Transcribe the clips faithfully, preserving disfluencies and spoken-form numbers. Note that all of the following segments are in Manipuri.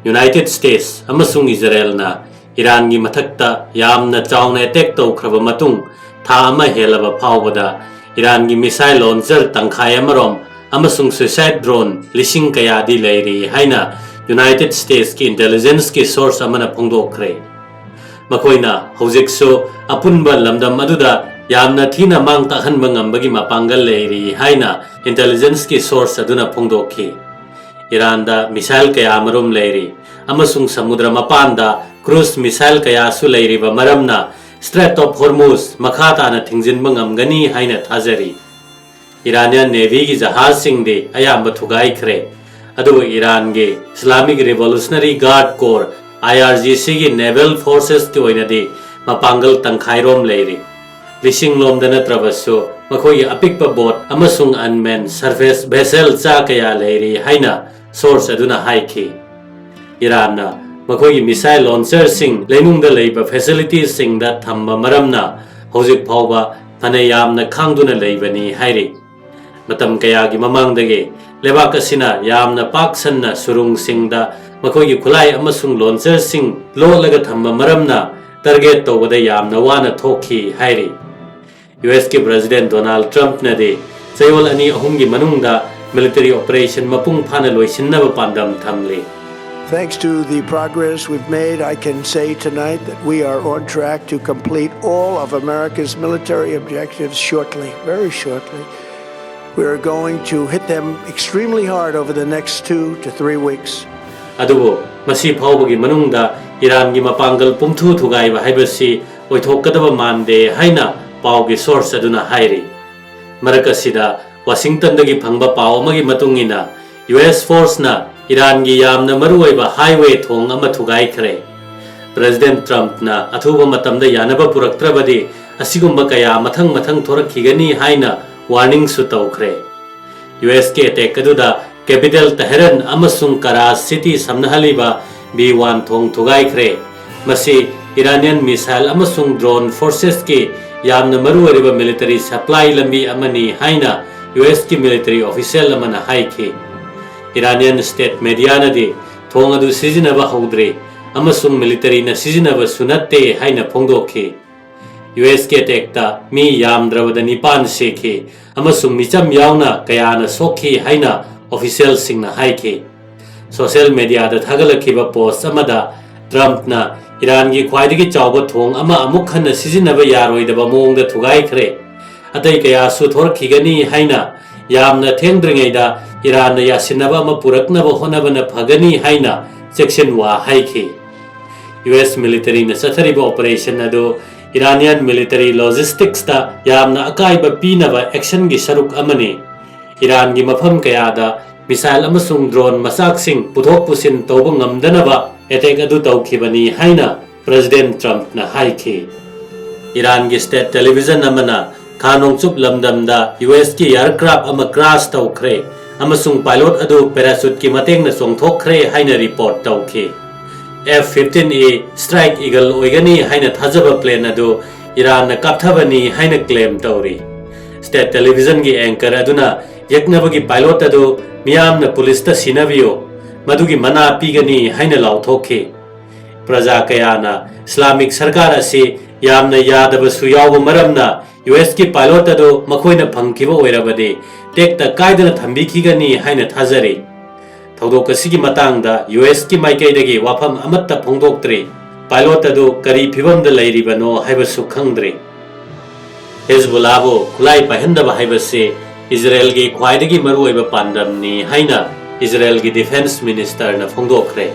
United States ꯑꯃꯁꯨꯡ ꯏꯖꯔꯦꯜꯅ ꯏꯔꯥꯟꯒꯤ ꯃꯊꯛꯇ ꯌꯥꯝꯅ ꯆꯥꯎꯅ ꯑꯦꯇꯦꯛ ꯇꯧꯈ꯭ꯔꯕ ꯃꯇꯨꯡ, ꯊꯥ ꯑꯃ ꯍꯦꯜꯂꯕ ꯐꯥꯎꯕꯗ ꯏꯔꯥꯟꯒꯤ ꯃꯤꯁꯥꯏꯜ ꯂꯣꯟꯆꯔ ꯇꯪꯈꯥꯏ ꯑꯃꯔꯣꯝ ꯑꯃꯁꯨꯡ ꯁꯨꯏꯁꯥꯏꯠ ꯗ꯭ꯔꯣꯟ ꯂꯤꯁꯤꯡ ꯀꯌꯥꯗꯤ ꯂꯩꯔꯤ ꯍꯥꯏꯅ ꯌꯨꯅꯥꯏꯇꯦꯗ ꯁ꯭ꯇꯦꯠꯁꯀꯤ ꯏꯟꯇꯦꯂꯤꯖꯦꯟꯁꯀꯤ ꯁꯣꯔꯁ ꯑꯃꯅ ꯐꯣꯡꯗꯣꯛꯈ꯭ꯔꯦ꯫ ꯃꯈꯣꯏꯅ ꯍꯧꯖꯤꯛꯁꯨ ꯑꯄꯨꯟꯕ ꯂꯝꯗꯝ ꯑꯗꯨꯗ ꯌꯥꯝꯅ ꯊꯤꯅ ꯃꯥꯡ ꯇꯥꯛꯍꯟꯕ ꯉꯝꯕꯒꯤ ꯃꯄꯥꯡꯒꯜ ꯂꯩꯔꯤ ꯍꯥꯏꯅ ꯏꯟꯇꯦꯂꯤꯖꯦꯟꯁꯀꯤ ꯁꯣꯔꯁ ꯑꯗꯨꯅ ꯐꯣꯡꯗꯣꯛꯈꯤ꯫ ꯏꯔꯥꯟꯗ ꯃꯤꯁꯥꯏꯜ ꯀꯌꯥ ꯑꯃꯔꯣꯝ ꯂꯩꯔꯤ ꯑꯃꯁꯨꯡ ꯁꯃꯨꯗ꯭ꯔ ꯃꯄꯥꯟꯗ ꯀ꯭ꯔꯨꯖ ꯃꯤꯁꯥꯏꯜ ꯀꯌꯥꯁꯨ ꯂꯩꯔꯤꯕ ꯃꯔꯝꯅ Strait of Hormuz ꯃꯈꯥ ꯇꯥꯅ ꯊꯤꯡꯖꯤꯟꯕ ꯉꯝꯒꯅꯤ ꯍꯥꯏꯅ ꯊꯥꯖꯔꯤ꯫ ꯏꯔꯥꯅꯤꯌꯥꯟ ꯅꯦꯚꯤꯒꯤ ꯖꯍꯥꯖꯁꯤꯡꯗꯤ ꯑꯌꯥꯝꯕ ꯊꯨꯒꯥꯏꯈ꯭ꯔꯦ, ꯑꯗꯨꯕꯨ ꯏꯔꯥꯟꯒꯤ Islamic Revolutionary Guard Corps, IRGCꯒꯤ ꯅꯦꯚꯦꯜ ꯐꯣꯔꯁꯦꯁꯀꯤ ꯑꯣꯏꯅꯗꯤ ꯃꯄꯥꯡꯒꯜ ꯇꯪꯈꯥꯏꯔꯣꯝ ꯂꯩꯔꯤ꯫ ꯂꯤꯁꯤꯡ ꯂꯣꯝꯗ ꯅꯠꯇ꯭ꯔꯕꯁꯨ, ꯃꯈꯣꯏꯒꯤ ꯑꯄꯤꯛꯄ ꯕꯣꯠ ꯑꯃꯁꯨꯡ unmanned surface vessel ꯆꯥ ꯀꯌꯥ ꯂꯩꯔꯤ ꯍꯥꯏꯅ ꯁꯣꯔꯁ ꯑꯗꯨꯅ ꯍꯥꯏꯈꯤ꯫ ꯏꯔꯥꯟꯅ ꯃꯈꯣꯏꯒꯤ ꯃꯤꯁꯥꯏꯜ ꯂꯣꯟꯆꯔꯁꯤꯡ ꯂꯩꯅꯨꯡꯗ ꯂꯩꯕ ꯐꯦꯁꯤꯂꯤꯇꯤꯁꯁꯤꯡꯗ ꯊꯝꯕ ꯃꯔꯝꯅ ꯍꯧꯖꯤꯛ ꯐꯥꯎꯕ ꯐꯅ ꯌꯥꯝꯅ ꯈꯥꯡꯗꯨꯅ ꯂꯩꯕꯅꯤ ꯍꯥꯏꯔꯤ꯫ ꯃꯇꯝ ꯀꯌꯥꯒꯤ ꯃꯃꯥꯡꯗꯒꯤ ꯂꯩꯕꯥꯛ ꯑꯁꯤꯅ ꯌꯥꯝꯅ ꯄꯥꯛ ꯁꯟꯅ ꯁꯨꯔꯨꯡꯁꯤꯡꯗ ꯃꯈꯣꯏꯒꯤ ꯈꯨꯠꯂꯥꯏ ꯑꯃꯁꯨꯡ ꯂꯣꯟꯆꯔꯁꯤꯡ ꯂꯣꯠꯂꯒ ꯊꯝꯕ ꯃꯔꯝꯅ ꯇꯥꯔꯒꯦꯠ ꯇꯧꯕꯗ ꯌꯥꯝꯅ ꯋꯥꯅ ꯊꯣꯛꯈꯤ ꯍꯥꯏꯔꯤ꯫ ꯌꯨ ꯑꯦꯁꯀꯤ ꯄ꯭ꯔꯦꯁꯤꯗꯦꯟꯠ ꯗꯣꯅꯥꯜꯗ ꯇ꯭ꯔꯝꯞꯅꯗꯤ ꯆꯌꯣꯜ ꯑꯅꯤ ꯑꯍꯨꯝꯒꯤ ꯃꯅꯨꯡꯗ ꯃꯤꯂꯤꯇꯔꯤ ꯑꯣꯄꯔꯦꯁꯟ ꯃꯄꯨꯡ ꯐꯥꯅ ꯂꯣꯏꯁꯤꯟꯅꯕ ꯄꯥꯟꯗꯝ ꯊꯝꯂꯤ꯫ Thanks to the progress we've made, I can say tonight that we are on track to complete all of America's military objectives shortly, very shortly. We are going to hit them extremely hard over the next two to three weeks. ꯑꯗꯨꯕꯨ ꯃꯁꯤ ꯐꯥꯎꯕꯒꯤ ꯃꯅꯨꯡꯗ ꯏꯔꯥꯟꯒꯤ ꯃꯄꯥꯡꯒꯜ ꯄꯨꯝꯊꯨ ꯊꯨꯒꯥꯏꯕ ꯍꯥꯏꯕꯁꯤ ꯑꯣꯏꯊꯣꯛꯀꯗꯕ ꯃꯥꯟꯗꯦ ꯍꯥꯏꯅ ꯄꯥꯎꯒꯤ ꯁꯣꯔꯁ ꯑꯗꯨꯅ ꯍꯥꯏꯔꯤ꯫ ꯃꯔꯛ ꯑꯁꯤꯗ ꯋꯥꯁꯤꯡꯇꯟꯗꯒꯤ ꯐꯪꯕ ꯄꯥꯎ ꯑꯃꯒꯤ ꯃꯇꯨꯡ ꯏꯟꯅ, ꯌꯨ ꯑꯦꯁ ꯐꯣꯔꯁꯅ ꯏꯔꯥꯟꯒꯤ ꯌꯥꯝꯅ ꯃꯔꯨꯑꯣꯏꯕ ꯍꯥꯏꯋꯦ ꯊꯣꯡ ꯑꯃ ꯊꯨꯒꯥꯏꯈ꯭ꯔꯦ꯫ ꯄ꯭ꯔꯦꯁꯤꯗꯦꯟꯠ ꯇ꯭ꯔꯝꯞꯅ ꯑꯊꯨꯕ ꯃꯇꯝꯗ ꯌꯥꯅꯕ ꯄꯨꯔꯛꯇ꯭ꯔꯕꯗꯤ ꯑꯁꯤꯒꯨꯝꯕ ꯀꯌꯥ ꯃꯊꯪ ꯃꯊꯪ ꯊꯣꯔꯛꯈꯤꯒꯅꯤ ꯍꯥꯏꯅ ꯋꯥꯔꯅꯤꯡꯁꯨ ꯇꯧꯈ꯭ꯔꯦ꯫ ꯌꯨ ꯑꯦꯁꯀꯤ ꯑꯦꯇꯦꯛ ꯑꯗꯨꯗ ꯀꯦꯄꯤꯇꯦꯜ ꯇꯦꯍꯔꯥꯟ ꯑꯃꯁꯨꯡ ꯀꯔꯥꯆ ꯁꯤꯇꯤ ꯁꯝꯅꯍꯜꯂꯤꯕ ꯕꯤ ꯋꯥꯟ ꯊꯣꯡ ꯊꯨꯒꯥꯏꯈ꯭ꯔꯦ꯫ ꯃꯁꯤ ꯏꯔꯥꯅꯤꯌꯟ ꯃꯤꯁꯥꯏꯜ ꯑꯃꯁꯨꯡ ꯗ꯭ꯔꯣꯟ ꯐꯣꯔꯁꯦꯁꯀꯤ ꯌꯥꯝꯅ ꯃꯔꯨꯑꯣꯏꯔꯤꯕ ꯃꯤꯂꯤꯇꯔꯤ ꯁꯄ꯭ꯂꯥꯏ ꯂꯝꯕꯤ ꯑꯃꯅꯤ ꯍꯥꯏꯅ ꯌꯨ ꯑꯦꯁꯀꯤ ꯃꯤꯂꯤꯇꯔꯤ ꯑꯣꯐꯤꯁꯤꯌꯦꯜ ꯑꯃꯅ ꯍꯥꯏꯈꯤ꯫ ꯏꯔꯥꯅꯤꯌꯟ ꯁ꯭ꯇꯦꯠ ꯃꯦꯗꯤꯌꯥꯅꯗꯤ ꯊꯣꯡ ꯑꯗꯨ ꯁꯤꯖꯤꯟꯅꯕ ꯍꯧꯗ꯭ꯔꯤ ꯑꯃꯁꯨꯡ ꯃꯤꯂꯤꯇꯔꯤꯅ ꯁꯤꯖꯤꯟꯅꯕꯁꯨ ꯅꯠꯇꯦ ꯍꯥꯏꯅ ꯐꯣꯡꯗꯣꯛꯈꯤ꯫ ꯌꯨ ꯑꯦꯁꯀꯤ ꯑꯦꯇꯦꯛꯇ ꯃꯤ ꯌꯥꯝꯗ꯭ꯔꯕꯗ ꯅꯤꯄꯥꯟ ꯁꯤꯈꯤ ꯑꯃꯁꯨꯡ ꯃꯤꯆꯝ ꯌꯥꯎꯅ ꯀꯌꯥꯅ ꯁꯣꯛꯈꯤ ꯍꯥꯏꯅ ꯑꯣꯐꯤꯁꯤꯌꯦꯜꯁꯤꯡꯅ ꯍꯥꯏꯈꯤ꯫ ꯁꯣꯁꯤꯌꯦꯜ ꯃꯤꯗꯤꯌꯥꯗ ꯊꯥꯒꯠꯂꯛꯈꯤꯕ ꯄꯣꯁ ꯑꯃꯗ ꯇ꯭ꯔꯝꯞꯅ ꯏꯔꯥꯟꯒꯤ ꯈ꯭ꯋꯥꯏꯗꯒꯤ ꯆꯥꯎꯕ ꯊꯣꯡ ꯑꯃ ꯑꯃꯨꯛ ꯍꯟꯅ ꯁꯤꯖꯤꯟꯅꯕ ꯌꯥꯔꯣꯏꯗꯕ ꯃꯑꯣꯡꯗ ꯊꯨꯒꯥꯏꯈ꯭ꯔꯦ, ꯑꯇꯩ ꯀꯌꯥꯁꯨ ꯊꯣꯔꯛꯈꯤꯒꯅꯤ ꯍꯥꯏꯅ ꯌꯥꯝꯅ ꯊꯦꯡꯗ꯭ꯔꯤꯉꯩꯗ ꯏꯔꯥꯟꯅ ꯌꯥꯁꯤꯟꯅꯕ ꯑꯃ ꯄꯨꯔꯛꯅꯕ ꯍꯣꯠꯅꯕꯅ ꯐꯒꯅꯤ ꯍꯥꯏꯅ ꯆꯦꯛꯁꯤꯟꯋꯥ ꯍꯥꯏꯈꯤ꯫ ꯌꯨ ꯑꯦꯁ ꯃꯤꯂꯤꯇꯔꯤꯅ ꯆꯠꯊꯔꯤꯕ ꯑꯣꯄꯔꯦꯁꯟ ꯑꯗꯨ ꯏꯔꯥꯅꯤꯌꯥꯟ ꯃꯤꯂꯤꯇꯔꯤ ꯂꯣꯖꯤꯁꯇꯤꯛꯁꯇ ꯌꯥꯝꯅ ꯑꯀꯥꯏꯕ ꯄꯤꯅꯕ ꯑꯦꯛꯁꯟꯒꯤ ꯁꯔꯨꯛ ꯑꯃꯅꯤ꯫ ꯏꯔꯥꯟꯒꯤ ꯃꯐꯝ ꯀꯌꯥꯗ ꯃꯤꯁꯥꯏꯜ ꯑꯃꯁꯨꯡ ꯗ꯭ꯔꯣꯟ ꯃꯆꯥꯛꯁꯤꯡ ꯄꯨꯊꯣꯛ ꯄꯨꯁꯤꯟ ꯇꯧꯕ ꯉꯝꯗꯅꯕ ꯑꯦꯇꯦꯛ ꯑꯗꯨ ꯇꯧꯈꯤꯕꯅꯤ ꯍꯥꯏꯅ ꯄ꯭ꯔꯦꯁꯤꯗꯦꯟꯠ ꯇ꯭ꯔꯝꯞꯅ ꯍꯥꯏꯈꯤ꯫ ꯏꯔꯥꯟꯒꯤ ꯁ꯭ꯇꯦꯠ ꯇꯦꯂꯤꯚꯤꯖꯟ ꯑꯃꯅ ꯈꯥ ꯅꯣꯡꯆꯨꯞ ꯂꯝꯗꯝꯗ ꯌꯨ ꯑꯦꯁꯀꯤ ꯑꯦꯌꯔꯀ꯭ꯔꯥꯐ ꯑꯃ ꯀ꯭ꯔꯥꯁ ꯇꯧꯈ꯭ꯔꯦ ꯑꯃꯁꯨꯡ ꯄꯥꯏꯂꯣꯠ ꯑꯗꯨ ꯄꯦꯔꯥꯆꯨꯠꯀꯤ ꯃꯇꯦꯡꯅ ꯆꯣꯡꯊꯣꯛꯈ꯭ꯔꯦ ꯍꯥꯏꯅ ꯔꯤꯄꯣꯔꯠ ꯇꯧꯈꯤ꯫ ꯑꯦꯐ ꯐꯤꯐꯇꯤꯟ ꯑꯦ ꯁ꯭ꯇ꯭ꯔꯥꯏꯛ ꯏꯒꯜ ꯑꯣꯏꯒꯅꯤ ꯍꯥꯏꯅ ꯊꯥꯖꯕ ꯄ꯭ꯂꯦꯟ ꯑꯗꯨ ꯏꯔꯥꯟꯅ ꯀꯥꯞꯊꯕꯅꯤ ꯍꯥꯏꯅ ꯀ꯭ꯂꯦꯝ ꯇꯧꯔꯤ꯫ ꯁ꯭ꯇꯦꯠ ꯇꯦꯂꯤꯚꯤꯖꯟꯒꯤ ꯑꯦꯡꯀꯔ ꯑꯗꯨꯅ ꯌꯦꯛꯅꯕꯒꯤ ꯄꯥꯏꯂꯣꯠ ꯑꯗꯨ ꯃꯤꯌꯥꯝꯅ ꯄꯨꯂꯤꯁꯇ ꯁꯤꯟꯅꯕꯤꯌꯨ, ꯃꯗꯨꯒꯤ ꯃꯅꯥ ꯄꯤꯒꯅꯤ ꯍꯥꯏꯅ ꯂꯥꯎꯊꯣꯛꯈꯤ꯫ ꯄ꯭ꯔꯖꯥ ꯀꯌꯥꯅ ꯏꯁꯂꯥꯃꯤꯛ ꯁꯔꯀꯥꯔ ꯑꯁꯤ ꯌꯥꯝꯅ ꯌꯥꯗꯕꯁꯨ ꯌꯥꯎꯕ ꯃꯔꯝꯅ ꯌꯨ ꯑꯦꯁꯀꯤ ꯄꯥꯏꯂꯣꯠ ꯑꯗꯨ ꯃꯈꯣꯏꯅ ꯐꯪꯈꯤꯕ ꯑꯣꯏꯔꯕꯗꯤ ꯇꯦꯛꯇ ꯀꯥꯏꯗꯅ ꯊꯝꯕꯤꯈꯤꯒꯅꯤ ꯍꯥꯏꯅ ꯊꯥꯖꯔꯤ꯫ ꯊꯧꯗꯣꯛ ꯑꯁꯤꯒꯤ ꯃꯇꯥꯡꯗ ꯌꯨ ꯑꯦꯁꯀꯤ ꯃꯥꯏꯀꯩꯗꯒꯤ ꯋꯥꯐꯝ ꯑꯃꯠꯇ ꯐꯣꯡꯗꯣꯛꯇ꯭ꯔꯤ꯫ ꯄꯥꯏꯂꯣꯠ ꯑꯗꯨ ꯀꯔꯤ ꯐꯤꯚꯝꯗ ꯂꯩꯔꯤꯕꯅꯣ ꯍꯥꯏꯕꯁꯨ ꯈꯪꯗ꯭ꯔꯤ꯫ ꯍꯦꯖꯕꯨꯂꯥꯕꯨ ꯈꯨꯠꯂꯥꯏ ꯄꯥꯏꯍꯟꯗꯕ ꯍꯥꯏꯕꯁꯤ ꯏꯖꯔꯦꯜꯒꯤ ꯈ꯭ꯋꯥꯏꯗꯒꯤ ꯃꯔꯨꯑꯣꯏꯕ ꯄꯥꯟꯗꯝꯅꯤ ꯍꯥꯏꯅ ꯏꯖꯔꯦꯜꯒꯤ ꯗꯤꯐꯦꯟꯁ ꯃꯤꯅꯤꯁꯇꯔꯅ ꯐꯣꯡꯗꯣꯛꯈ꯭ꯔꯦ꯫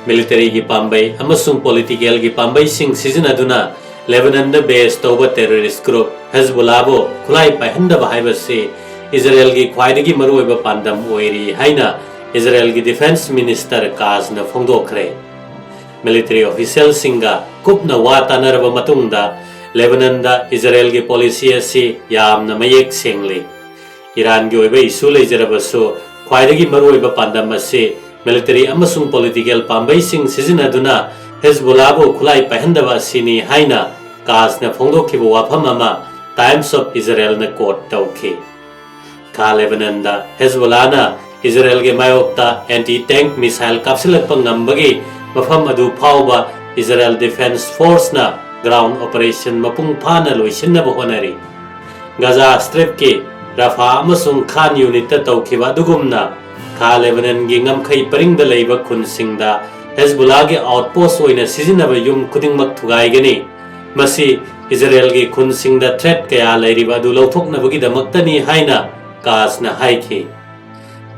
ꯃꯤꯂꯤꯇꯔꯤꯒꯤ ꯄꯥꯝꯕꯩ ꯑꯃꯁꯨꯡ ꯄꯣꯂꯤꯇꯤꯀꯦꯜꯒꯤ ꯄꯥꯝꯕꯩꯁꯤꯡ ꯁꯤꯖꯤꯟꯅꯗꯨꯅ ꯂꯦꯕꯅꯟꯗ ꯕꯦꯁ ꯇꯧꯕ ꯇꯦꯔꯣꯔꯤꯁ ꯒ꯭ꯔꯨꯞ ꯍꯦꯖꯕꯨꯂꯥꯕꯨ ꯈꯨꯠꯂꯥꯏ ꯄꯥꯏꯍꯟꯗꯕ ꯍꯥꯏꯕꯁꯤ ꯏꯖꯔꯦꯜꯒꯤ ꯈ꯭ꯋꯥꯏꯗꯒꯤ ꯃꯔꯨꯑꯣꯏꯕ ꯄꯥꯟꯗꯝ ꯑꯣꯏꯔꯤ ꯍꯥꯏꯅ ꯏꯖꯔꯦꯜꯒꯤ ꯗꯤꯐꯦꯟꯁ ꯃꯤꯅꯤꯁꯇꯔ ꯀꯥꯖꯅ ꯐꯣꯡꯗꯣꯛꯈ꯭ꯔꯦ꯫ ꯃꯤꯂꯤꯇꯔꯤ ꯑꯣꯐꯤꯁꯤꯌꯦꯜꯁꯤꯡꯒ ꯀꯨꯞꯅ ꯋꯥ ꯇꯥꯅꯔꯕ ꯃꯇꯨꯡꯗ ꯂꯦꯕꯅꯟꯗ ꯏꯖꯔꯦꯜꯒꯤ ꯄꯣꯂꯤꯁꯤ ꯑꯁꯤ ꯌꯥꯝꯅ ꯃꯌꯦꯛ ꯁꯦꯡꯂꯤ꯫ ꯏꯔꯥꯟꯒꯤ ꯑꯣꯏꯕ ꯏꯁꯨ ꯂꯩꯖꯔꯕꯁꯨ, ꯈ꯭ꯋꯥꯏꯗꯒꯤ ꯃꯔꯨꯑꯣꯏꯕ ꯄꯥꯟꯗꯝ ꯑꯁꯤ ꯃꯤꯂꯤꯇꯔꯤ ꯑꯃꯁꯨꯡ ꯄꯣꯂꯤꯇꯤꯀꯦꯜ ꯄꯥꯝꯕꯩꯁꯤꯡ ꯁꯤꯖꯤꯟꯅꯗꯨꯅ ꯍꯦꯖꯕꯨꯂꯥꯕꯨ ꯈꯨꯠꯂꯥꯏ ꯄꯥꯏꯍꯟꯗꯕ ꯑꯁꯤꯅꯤ ꯍꯥꯏꯅ ꯀꯥꯖꯅ ꯐꯣꯡꯗꯣꯛꯈꯤꯕ ꯋꯥꯐꯝ ꯑꯃ ꯇꯥꯏꯝꯁ ꯑꯣꯐ ꯏꯖꯔꯦꯜꯅ ꯀꯣꯠ ꯇꯧꯈꯤ꯫ ꯈꯥ ꯂꯦꯕꯅꯟꯗ ꯍꯦꯖꯕꯣꯂꯥꯅ ꯏꯖꯔꯦꯜꯒꯤ ꯃꯥꯌꯣꯛꯇ anti tank missile ꯀꯥꯞꯁꯤꯜꯂꯛꯄ ꯉꯝꯕꯒꯤ ꯃꯐꯝ ꯑꯗꯨ ꯐꯥꯎꯕ ꯏꯖꯔꯦꯜ Defense Forceꯅ ground operation ꯃꯄꯨꯡ ꯐꯥꯅ ꯂꯣꯏꯁꯤꯟꯅꯕ ꯍꯣꯠꯅꯔꯤ꯫ ꯒꯥꯖꯥ Stripꯀꯤ ꯔꯐꯥ ꯑꯃꯁꯨꯡ ꯈꯥꯟ ꯌꯨꯅꯤꯠꯇ ꯇꯧꯈꯤꯕ ꯑꯗꯨꯒꯨꯝꯅ, ꯈꯥ ꯂꯦꯕꯅꯟꯒꯤ ꯉꯝꯈꯩ ꯄꯔꯤꯡꯗ ꯂꯩꯕ ꯈꯨꯟꯁꯤꯡꯗ ꯍꯦꯖꯕꯨꯂꯥꯒꯤ outpost ꯑꯣꯏꯅ ꯁꯤꯖꯤꯟꯅꯕ ꯌꯨꯝ ꯈꯨꯗꯤꯡꯃꯛ ꯊꯨꯒꯥꯏꯒꯅꯤ꯫ ꯃꯁꯤ ꯏꯖꯔꯦꯜꯒꯤ ꯈꯨꯟꯁꯤꯡꯗ threat ꯀꯌꯥ ꯂꯩꯔꯤꯕ ꯑꯗꯨ ꯂꯧꯊꯣꯛꯅꯕꯒꯤꯗꯃꯛꯇꯅꯤ ꯍꯥꯏꯅ ꯀꯥꯖꯅ ꯍꯥꯏꯈꯤ꯫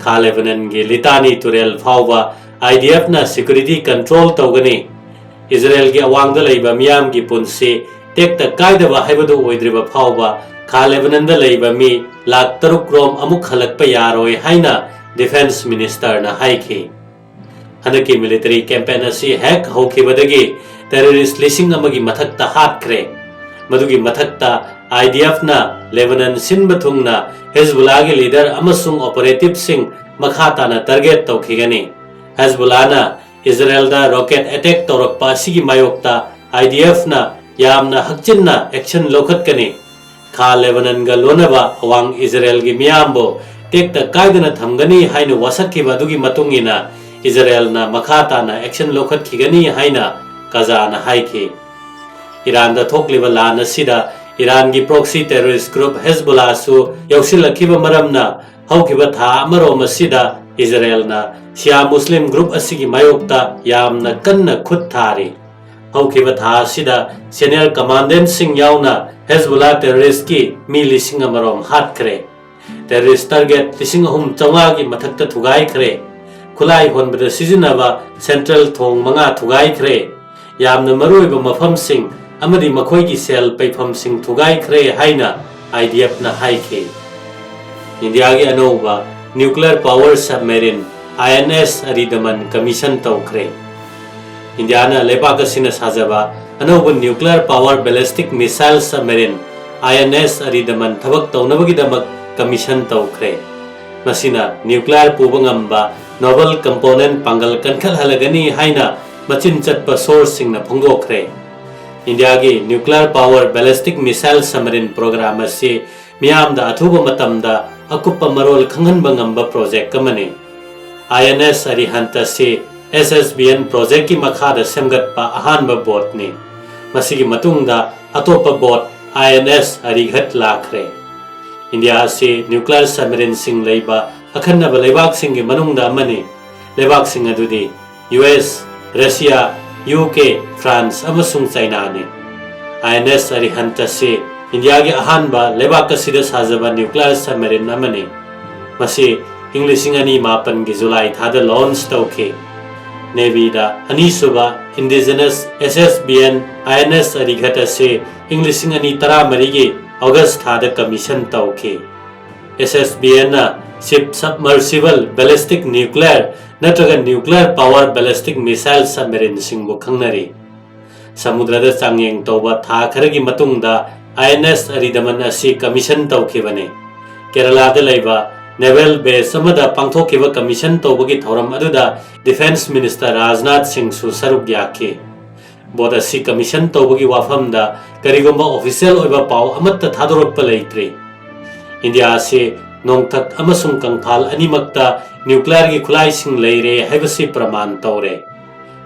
ꯈꯥ ꯂꯦꯕꯅꯟꯒꯤ ꯂꯤꯇꯥꯅꯤ ꯇꯨꯔꯦꯜ ꯐꯥꯎꯕ IDFꯅ security control ꯇꯧꯒꯅꯤ꯫ ꯏꯖꯔꯦꯜꯒꯤ ꯑꯋꯥꯡꯗ ꯂꯩꯕ ꯃꯤꯌꯥꯝꯒꯤ ꯄꯨꯟꯁꯤ ꯇꯦꯛꯇ ꯀꯥꯏꯗꯕ ꯍꯥꯏꯕꯗꯨ ꯑꯣꯏꯗ꯭ꯔꯤꯕ ꯐꯥꯎꯕ ꯈꯥ ꯂꯦꯕꯅꯟꯗ ꯂꯩꯕ ꯃꯤ ꯂꯥꯈ ꯇꯔꯨꯛ ꯔꯣꯝ ꯑꯃꯨꯛ ꯍꯜꯂꯛꯄ ꯌꯥꯔꯣꯏ ꯍꯥꯏꯅ Defense Ministerꯅ ꯍꯥꯏꯈꯤ꯫ ꯍꯟꯗꯛꯀꯤ military campaign ꯑꯁꯤ ꯍꯦꯛ ꯍꯧꯈꯤꯕꯗꯒꯤ terrorist ꯂꯤꯁꯤꯡ ꯑꯃꯒꯤ ꯃꯊꯛꯇ ꯍꯥꯠꯈ꯭ꯔꯦ꯫ ꯃꯗꯨꯒꯤ ꯃꯊꯛꯇ IDFꯅ ꯂꯦꯕꯅꯟ ꯁꯤꯟꯕ ꯊꯨꯡꯅ ꯍꯦꯖꯕꯨꯂꯥꯒꯤ leader ꯑꯃꯁꯨꯡ operativeꯁꯤꯡ ꯃꯈꯥ ꯇꯥꯅ target ꯇꯧꯈꯤꯒꯅꯤ꯫ ꯍꯦꯖꯕꯨꯂꯥꯅ ꯏꯖꯔꯦꯜꯗ rocket attack ꯇꯧꯔꯛꯄ ꯑꯁꯤꯒꯤ ꯃꯥꯌꯣꯛꯇ IDFꯅ ꯌꯥꯝꯅ ꯍꯛꯆꯤꯟꯅ action ꯂꯧꯈꯠꯀꯅꯤ꯫ ꯈꯥ ꯂꯦꯕꯅꯟꯒ ꯂꯣꯟꯅꯕ ꯑꯋꯥꯡ ꯏꯖꯔꯦꯜꯒꯤ ꯃꯤꯌꯥꯝꯕꯨ ꯇꯦꯛꯇ ꯀꯥꯏꯗꯅ ꯊꯝꯒꯅꯤ ꯍꯥꯏꯅ ꯋꯥꯁꯛꯈꯤꯕ ꯑꯗꯨꯒꯤ ꯃꯇꯨꯡ ꯏꯟꯅ ꯏꯖꯔꯦꯜꯅ ꯃꯈꯥ ꯇꯥꯅ action ꯂꯧꯈꯠꯈꯤꯒꯅꯤ ꯍꯥꯏꯅ ꯀꯥꯖꯥꯅ ꯍꯥꯏꯈꯤ꯫ ꯏꯔꯥꯟꯗ ꯊꯣꯛꯂꯤꯕ ꯂꯥꯟ ꯑꯁꯤꯗ ꯏꯔꯥꯟꯒꯤ proxy terrorist group ꯍꯦꯖꯕꯨꯂꯥꯁꯨ ꯌꯥꯎꯁꯤꯜꯂꯛꯈꯤꯕ ꯃꯔꯝꯅ ꯍꯧꯈꯤꯕ ꯊꯥ ꯑꯃꯔꯣꯝ ꯑꯁꯤꯗ ꯏꯖꯔꯦꯜꯅ ꯁꯤꯌꯥ ꯃꯨꯁꯂꯤꯝ group ꯑꯁꯤꯒꯤ ꯃꯥꯌꯣꯛꯇ ꯌꯥꯝꯅ ꯀꯟꯅ ꯈꯨꯠ ꯊꯥꯔꯤ꯫ ꯍꯧꯈꯤꯕ ꯊꯥ ꯑꯁꯤꯗ senior commandantꯁꯤꯡ ꯌꯥꯎꯅ ꯍꯦꯖꯕꯨꯂꯥ terroristꯀꯤ ꯃꯤ ꯂꯤꯁꯤꯡ ꯑꯃꯔꯣꯝ ꯍꯥꯠꯈ꯭ꯔꯦ꯫ Terrorist target ꯂꯤꯁꯤꯡ ꯑꯍꯨꯝ ꯆꯥꯝꯃꯉꯥꯒꯤ ꯃꯊꯛꯇ ꯊꯨꯒꯥꯏꯈ꯭ꯔꯦ꯫ ꯈꯨꯠꯂꯥꯏ ꯍꯣꯟꯕꯗ ꯁꯤꯖꯤꯟꯅꯕ central ꯊꯣꯡ ꯃꯉꯥ ꯊꯨꯒꯥꯏꯈ꯭ꯔꯦ꯫ ꯌꯥꯝꯅ ꯃꯔꯨꯑꯣꯏꯕ ꯃꯐꯝꯁꯤꯡ ꯑꯃꯗꯤ ꯃꯈꯣꯏꯒꯤ cell ꯄꯩꯐꯝꯁꯤꯡ ꯊꯨꯒꯥꯏꯈ꯭ꯔꯦ ꯍꯥꯏꯅ IDFꯅ ꯍꯥꯏꯈꯤ꯫ ꯏꯟꯗꯤꯌꯥꯒꯤ ꯑꯅꯧꯕ nuclear power submarine INS ꯑꯔꯤꯗꯃꯟ commission ꯇꯧꯈ꯭ꯔꯦ꯫ ꯏꯟꯗꯤꯌꯥꯅ ꯂꯩꯕꯥꯛ ꯑꯁꯤꯅ ꯁꯥꯖꯕ ꯑꯅꯧꯕ nuclear power ballistic missile submarine INS ꯑꯔꯤꯗꯃꯟ ꯊꯕꯛ ꯇꯧꯅꯕꯒꯤꯗꯃꯛ commission ꯇꯧꯈ꯭ꯔꯦ꯫ ꯃꯁꯤꯅ nuclear ꯄꯨꯕ ꯉꯝꯕ naval component ꯄꯥꯡꯒꯜ ꯀꯟꯈꯠꯍꯜꯂꯒꯅꯤ ꯍꯥꯏꯅ ꯃꯆꯤꯟ ꯆꯠꯄ sourceꯁꯤꯡꯅ ꯐꯣꯡꯗꯣꯛꯈ꯭ꯔꯦ꯫ ꯏꯟꯗꯤꯌꯥꯒꯤ nuclear power ballistic missile submarine program ꯑꯁꯤ ꯃꯤꯌꯥꯝꯗ ꯑꯊꯨꯕ ꯃꯇꯝꯗ ꯑꯀꯨꯞꯄ ꯃꯔꯣꯜ ꯈꯪꯍꯟꯕ ꯉꯝꯕ ꯄ꯭ꯔꯣꯖꯦꯛ ꯑꯃꯅꯤ꯫ ꯑꯥꯏ ꯑꯦꯟ ꯑꯦꯁ ꯑꯔꯤꯍꯟꯇ ꯑꯁꯤ ꯑꯦꯁ ꯑꯦꯁ ꯕꯤ ꯑꯦꯟ ꯄ꯭ꯔꯣꯖꯦꯛꯀꯤ ꯃꯈꯥꯗ ꯁꯦꯝꯒꯠꯄ ꯑꯍꯥꯟꯕ ꯕꯣꯠꯅꯤ꯫ ꯃꯁꯤꯒꯤ ꯃꯇꯨꯡꯗ ꯑꯇꯣꯞꯄ ꯕꯣꯠ ꯑꯥꯏ ꯑꯦꯟ ꯑꯦꯁ ꯑꯔꯤꯘꯠ ꯂꯥꯛꯈ꯭ꯔꯦ꯫ ꯏꯟꯗꯤꯌꯥ ꯑꯁꯤ ꯅ꯭ꯌꯨꯀ꯭ꯂꯤꯌꯔ ꯁꯕꯃꯦꯔꯤꯟꯁꯤꯡ ꯂꯩꯕ ꯑꯈꯟꯅꯕ ꯂꯩꯕꯥꯛꯁꯤꯡꯒꯤ ꯃꯅꯨꯡꯗ ꯑꯃꯅꯤ꯫ ꯂꯩꯕꯥꯛꯁꯤꯡ ꯑꯗꯨꯗꯤ U S, Russia, U K, France ꯑꯃꯁꯨꯡ ꯆꯥꯏꯅꯥꯅꯤ꯫ ꯑꯥꯏ ꯑꯦꯟ ꯑꯦꯁ ꯑꯔꯤꯍꯟꯇ ꯑꯁꯤ ꯏꯟꯗꯤꯌꯥꯒꯤ ꯑꯍꯥꯟꯕ ꯂꯩꯕꯥꯛ ꯑꯁꯤꯗ ꯁꯥꯖꯕ ꯅ꯭ꯌꯨꯀ꯭ꯂꯤꯌꯔ ꯁꯕꯃꯦꯔꯤꯟ ꯑꯃꯅꯤ꯫ ꯃꯁꯤ ꯏꯪ ꯂꯤꯁꯤꯡ ꯑꯅꯤ ꯃꯥꯄꯟꯒꯤ ꯖꯨꯂꯥꯏ ꯊꯥꯗ ꯂꯣꯟꯆ ꯇꯧꯈꯤ꯫ ꯅꯦꯚꯤꯗ ꯑꯅꯤꯁꯨꯕ indigenous S S B N I N S Arighaat ꯑꯁꯤ ꯏꯪ ꯂꯤꯁꯤꯡ ꯑꯅꯤ ꯇꯔꯥꯃꯔꯤꯒꯤ ꯑꯣꯒꯁ ꯊꯥꯗ ꯀꯃꯤꯁꯟ ꯇꯧꯈꯤ꯫ ꯑꯦꯁ ꯑꯦꯁ ꯕꯤ ꯑꯦꯟꯅ ꯁꯤꯞ ꯁꯕꯃꯔꯁꯤꯕꯜ ꯕꯦꯂꯤꯁꯇꯤꯛ ꯅ꯭ꯌꯨꯀ꯭ꯂꯤꯌꯔ ꯅꯠꯇ꯭ꯔꯒ ꯅ꯭ꯌꯨꯀ꯭ꯂꯤꯌꯔ ꯄꯥꯋꯔ ꯕꯦꯂꯤꯁꯇꯤꯛ ꯃꯤꯁꯥꯏꯜ ꯁꯕꯃꯦꯔꯤꯟꯁꯤꯡꯕꯨ ꯈꯪꯅꯔꯤ꯫ ꯁꯃꯨꯗ꯭ꯔꯗ ꯆꯥꯡꯌꯦꯡ ꯇꯧꯕ ꯊꯥ ꯈꯔꯒꯤ ꯃꯇꯨꯡꯗ ꯑꯥꯏ ꯑꯦꯟ ꯑꯦꯁ ꯑꯔꯤꯗꯃꯟ ꯑꯁꯤ ꯀꯃꯤꯁꯟ ꯇꯧꯈꯤꯕꯅꯤ꯫ ꯀꯦꯔꯂꯥꯗ ꯂꯩꯕ ꯅꯦꯚꯦꯜ ꯕꯦꯁ ꯑꯃꯗ ꯄꯥꯡꯊꯣꯛꯈꯤꯕ ꯀꯃꯤꯁꯟ ꯇꯧꯕꯒꯤ ꯊꯧꯔꯝ ꯑꯗꯨꯗ ꯗꯤꯐꯦꯟꯁ ꯃꯤꯅꯤꯁꯇꯔ ꯔꯥꯖꯅꯥꯊ ꯁꯤꯡꯁꯨ ꯁꯔꯨꯛ ꯌꯥꯈꯤ꯫ ꯕꯣꯠ ꯑꯁꯤ ꯀꯃꯤꯁꯟ ꯇꯧꯕꯒꯤ ꯋꯥꯐꯝꯗ ꯀꯔꯤꯒꯨꯝꯕ ꯑꯣꯐꯤꯁꯤꯌꯦꯜ ꯑꯣꯏꯕ ꯄꯥꯎ ꯑꯃꯠꯇ ꯊꯥꯗꯣꯔꯛꯄ ꯂꯩꯇ꯭ꯔꯤ꯫ ꯏꯟꯗꯤꯌꯥ ꯑꯁꯤ ꯅꯣꯡꯊꯛ ꯑꯃꯁꯨꯡ ꯀꯪꯐꯥꯜ ꯑꯅꯤꯃꯛꯇ ꯅ꯭ꯌꯨꯀ꯭ꯂꯤꯌꯔꯒꯤ ꯈꯨꯠꯂꯥꯏꯁꯤꯡ ꯂꯩꯔꯦ ꯍꯥꯏꯕꯁꯤ ꯄ꯭ꯔꯃꯥꯟ ꯇꯧꯔꯦ꯫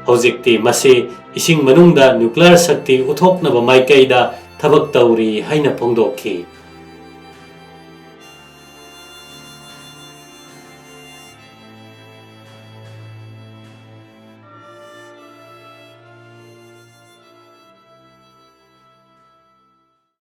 ꯍꯧꯖꯤꯛꯇꯤ ꯃꯁꯤ ꯏꯁꯤꯡ ꯃꯅꯨꯡꯗ ꯅ꯭ꯌꯨꯀ꯭ꯂꯤꯌꯔ ꯁꯛꯇꯤ ꯎꯠꯊꯣꯛꯅꯕ ꯃꯥꯏꯀꯩꯗ ꯊꯕꯛ ꯇꯧꯔꯤ ꯍꯥꯏꯅ ꯐꯣꯡꯗꯣꯛꯈꯤ꯫